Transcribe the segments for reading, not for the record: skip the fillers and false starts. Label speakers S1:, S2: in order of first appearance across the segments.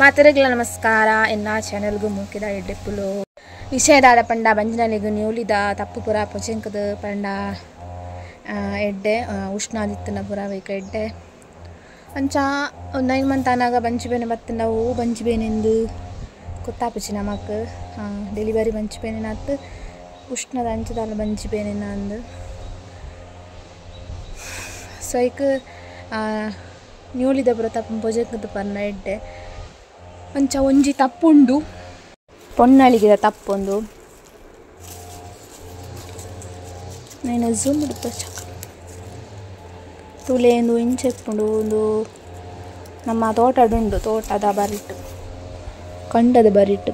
S1: ಮಾತೆರೆಗ್ಲ ನಮಸ್ಕಾರ ಎನ್ನ ಚಾನೆಲ್ಗು ಮೂಕಿದ ಎಡ್ಡೆಪ್ಪುಲು ವಿಷಯದಾದ ಪಂಡ ಬಂಜಿನಲಿಗು ನ್ಯೂಲಿದ ತಪ್ಪು ಪುರ ಪೊಚೆಂಕದ ಪಂಡ ಎಡ್ಡೆ ಉಷ್ಣಾದಿತ್ತನ ಪುರ ಬೇಕ ಎಡ್ಡೆ ಅಂಚ 9 ಮಂತ್ ಆನಾಗ ಬಂಜಿ ಬೇನೆ ಬತ್ತಂಡ ಓ ಬಂಜಿ ಬೇನೆಂದು ಗೊತ್ತಾಪುಚಿ ನಮಕ್ ಡೆಲಿವರಿ ಬಂಜಿ ಬೇನೆನಾತ್ ಉಷ್ಣದ ಅಂಚದಾಲ ಬಂಜಿ ಬೇನೆನ ಅಂದು ಸೊ ಐಕ್ ನ್ಯೂಲಿದ ಪುರ ತಪ್ಪು ಪೊಜೆಂಕದ ಪರ್ನ ಎಡ್ಡೆ ಅಂಚ ಒಂಜಿ ತಪ್ಪುಂಡು ಪೊನ್ನಳಿಗಿದ ತಪ್ಪೊಂದು నేను ಜೂಮ್ ಚಕ್ಕ ತುಲೆ ಒಂದು ಇಂಚೆಪ್ಪುಂಡು ಒಂದು ನಮ್ಮ ತೋಟಡುಂಡು ತೋಟದ ಬರಿಟ್ಟು ಕಂಡದ ಬರಿಟ್ಟು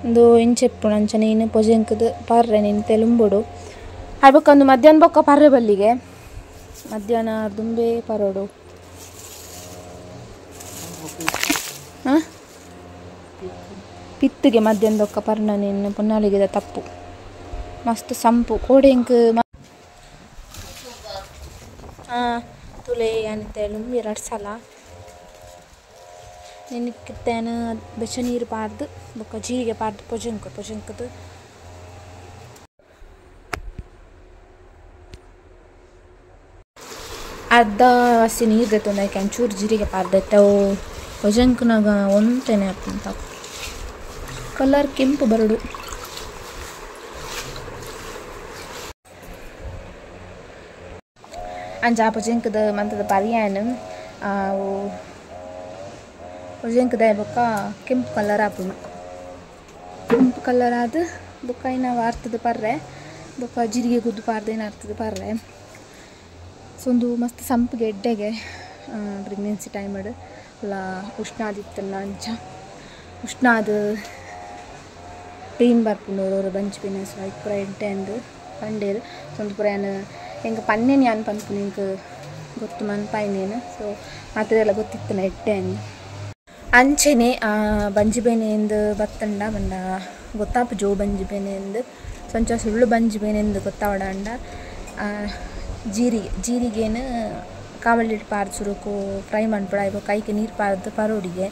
S1: ಒಂದು ಇಂಚೆಪ್ಪುಂಡು ಅಂಚ ನೀನು ಪೊಜೆಂಕದ ಪರ್ರೆ ನೀನು ತೆಲುಂಬುಡು ಒಂದು ಮಧ್ಯಾಹ್ನ ಬೊಕ್ಕ ಪರ್ರೆ ಬಲ್ಲಿಗೆ ಮಧ್ಯಾಹ್ನ ದುಂಬೆ ಪರೋಡು ಪಿತ್ತಿಗೆ ಮಧ್ಯಾಹ್ನ ಬೊಕ್ಕ ಪರ್ನ ನಿನ್ನ ಪೊನ್ನಾಳಿಗೆದ ತಪ್ಪು ಮಸ್ತ್ ಸಂಪು ಕೋಡೆಂಕ್ ತುಲೆ ಅನಿತೆ ಲುಂಬಿ ಎರಡು ಸಲ ನಿನಕ್ಕೆ ಬೆಚ್ಚ ನೀರು ಪಾರ್ದು ಬೊಕ್ಕ ಜೀರಿಗೆ ಪಾರ್ದು ಪೊಜೆಂಕು ಪೊಜೆಂಕದು ಅರ್ಧ ಹಸಿ ನೀರು ದೆತ್ತೊಂದು ಐಕೆ ಒಂಚೂರು ಜೀರಿಗೆ ಪಾರ್ದೈತೆ ಅವು ಪೊಜೆಂಕುನಾಗ ಒಂತೆನೆ ಆಪುಂಡು ಕಲರ್ ಕೆಂಪು ಬರಡು ಅಂಚ ಆ ಪೊಜೆಂಕದ ಮಂತದ ಪರ್ಯಾನ್ ಅವು ಪೊಜೆಂಕದ ಬೊಕ್ಕ ಕೆಂಪು ಕಲರ್ ಆಪುಂಡು ಕೆಂಪು ಕಲರ್ ಆದ್ ಬೊಕ್ಕ ಐನ ಅರ್ತದ ಪರ್ರೆ ಬೊಕ್ಕ ಜೀರಿಗೆ ಗುದ್ದು ಪಾರ್ದ ಅರ್ತದ ಪರ್ರೆ ಸೊ ಒಂದು ಮಸ್ತ್ ಸಂಪಿಗೆ ಎಡ್ಡೆಗೆ ಪ್ರೆಗ್ನೆನ್ಸಿ ಟೈಮ್ ಅಲ್ಲ ಉಷ್ಣಾದಿತ್ತಲ್ಲ ಅಂಚ ಉಷ್ಣಾದ ಪೇನ್ ಬರ್ಪುಂಡು ಅವ್ರವ್ರ ಬಂಚ್ ಪೇನ್ ಸೊ ಐಕ್ ಪೂರ ಎಡ್ಡೆ ಅಂದು ಪಂಡೇರು ಸೊ ಒಂದು ಪೂರ ಯಾನ್ ಎಂಕ್ ಪನ್ನೇನು ಯಾನ್ ಪನ್ಪುನು ಎಂಕ್ ಗೊತ್ತು ಮನ್ಪಾಯಿನೇನು ಸೊ ಮಾತೆರೆಲ್ಲ ಗೊತ್ತಿತ್ತನ ಎಡ್ಡೆ ಅಂದು ಅಂಚೆನೆ ಬಂಜಿ ಬೇನೆ ಎಂದು ಬತ್ತಂಡ ಬಂಡ ಗೊತ್ತಾಪು ಜೋ ಬಂಜಿ ಬೇನೆ ಎಂದು ಸೊ ಅಂಚ ಸುಳ್ಳು ಬಂಜಿ ಬೇನೆ ಎಂದು ಗೊತ್ತಾವಡಂಡ ಜೀರಿಗೆ ಜೀರಿಗೆನ ಕಾವಲಿಟ್ಟು ಪಾರ್ದು ಸುರುಕು ಫ್ರೈ ಮನ್ಪೊಡು ಬೊಕ್ಕ ಐಕೆ ನೀರು ಪಾರ್ದು ಪರೋಡಿಗೆ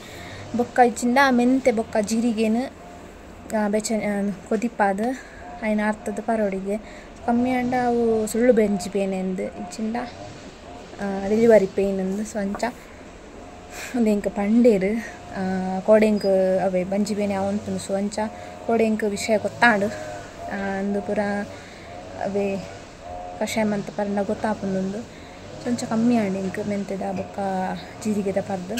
S1: ಬೊಕ್ಕ ಇಚ್ಚಿಂಡ ಮೆಂತೆ ಬೊಕ್ಕ ಜೀರಿಗೆನ ಬೆಚ್ಚ ಕೊದಿಪಾದ ಐನ ಅರ್ತದ ಪರೋಡಿಗೆ ಕಮ್ಮಿ ಆಂಡ ಅವು ಸುಳ್ಳು ಬೆಂಜಿ ಬೇನೆ ಅಂದು ಇಚ್ಚಿಂಡ ಡೆಲಿವರಿ ಪೇನ್ ಅಂದು ಸೊ ಅಂಚ ಒಂದು ಎಂಕ್ ಪಂಡೇರು ಕೋಡೆಂಕ್ ಅವೇ ಬಂಜಿ ಬೇನೆ ಅವಂತುಂಡು ಸೊ ಅಂಚ ಕೋಡೆಂಕ್ ವಿಷಯ ಗೊತ್ತಾಂಡು ಅಂದು ಪೂರ ಅವೇ ಕಷಾಯ ಮಂತ ಪರಂಡ ಗೊತ್ತಾಪುಂಡು ಕೊಂಚ ಕಮ್ಮಿ ಆಂಡ್ ಇಂಕ್ ಮೆಂತೆದ ಬೊಕ್ಕ ಜೀರಿಗೆದ ಪರ್ದು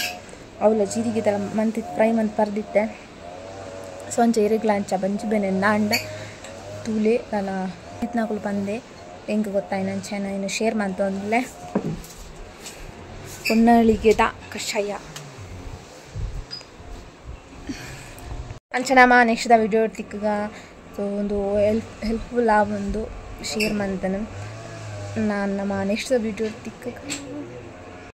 S1: ಅವಲ ಜೀರಿಗೆದ ಮಂತಿ ಫ್ರೈ ಮಂತ್ ಪರ್ದಿತ್ತೆ ಸೊ ಅಂಚ ಇರೆಗ್ಲ ಅಂಚ ಬಂಜಿ ಬೇನೆ ನಾಂಡ ತೂಲೆ ದಾಲ ಇತ್ನಾಕುಲು ಪಂದೆ ಎಂಕ್ ಗೊತ್ತಾಯಿನ ಅಂಚ ಇನ್ನು ಶೇರ್ ಮಂತೊಂದುಲ್ಲೆ ಪೊನ್ನಳಿಗೆದ ಕಷಾಯ ಅಂಚ ನಮ ನೆಕ್ಸ್ಟ್ the video ತಿಕ್ಕಗ ಸೊ ಒಂದು ಹೆಲ್ಪ್ಫುಲ್ ಆವೊಂದು ಶೇರ್ ಮಂತನು ನಾನು ನಮ್ಮ ನೆಕ್ಸ್ಟ್ ವಿಡಿಯೋ ತಿಕ್ಕ.